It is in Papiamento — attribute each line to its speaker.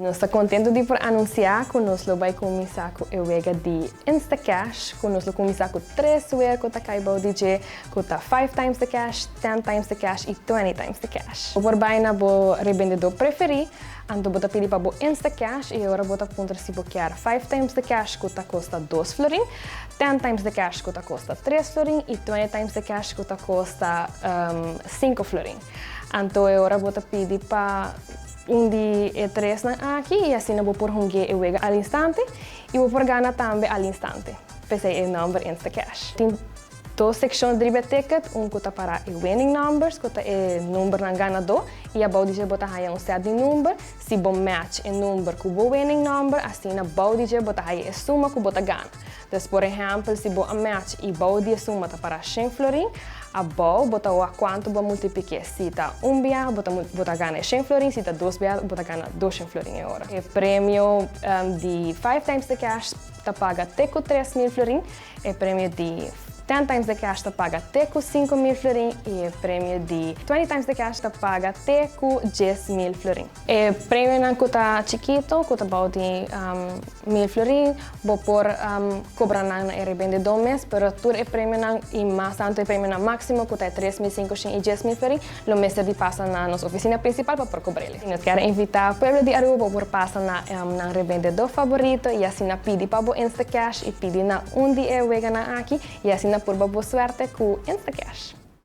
Speaker 1: Nos ta contento di por anuncia cu nos lo bay cuminsa cu e wega di Instacash, cu nos lo cuminsa cu tres wega cu ta cay bou di dje, cu ta Five Times the Cash, Ten Times the Cash y Twenty Times the Cash. Bo por bay na bo rebendedor preferi, anto bo ta pidi pa bo Instacash y e ora bo ta puntra si bo kier Five Times the Cash cu ta costa dos florin, Ten Times the Cash cu ta costa tres florin y Twenty Times the Cash cu ta costa cinco florin. Anto e ora bo ta pidi pa un di e tresnan aki y asina bo por hungu'é e wega al instante y bo por gana tambe al instante. P'esei e nomber Instacash. Tin dos seccion riba e ticket, un cu ta para e winning numbers, cu ta e numbernan ganadó, y abou di dje bo ta haya un set di number. Si bo match e number cu bo winning number, asina bou di dje bo ta haya e suma cu bo ta gana. Dus por ehèmpel si bo a match i bou di e suma ta para shen florin, abou bo ta wak kuantu bo a multiplik'é. Si ta un biaha bo ta bo ta gana e shen florin, si ta dos biaha bo ta gana dos shen florin e ora. E premio di five times the cash ta paga te ku 3000 florin, e premio di ten times the cash ta paga te ku 5000 florin i e premio di 20 times the cash ta paga te ku 10,000 florin. E premionan ku ta chikito, ku ta bou di 1000 florin, bo por kobra nan na e rebendedó mes, pero tur e premionan i mas tantu e premionan máksimo ku ta e 3500 i 10,000 florin lo mester di pasa na nos ofisina prinsipal pa por kobr'el. Nos kier invitá pueblo di Aruba bo por pasa na nan rebendedó faborito i asina pidi pa bo Instacash i pidi na un di e weganan aki i asina purba bo suerte ku Instacash.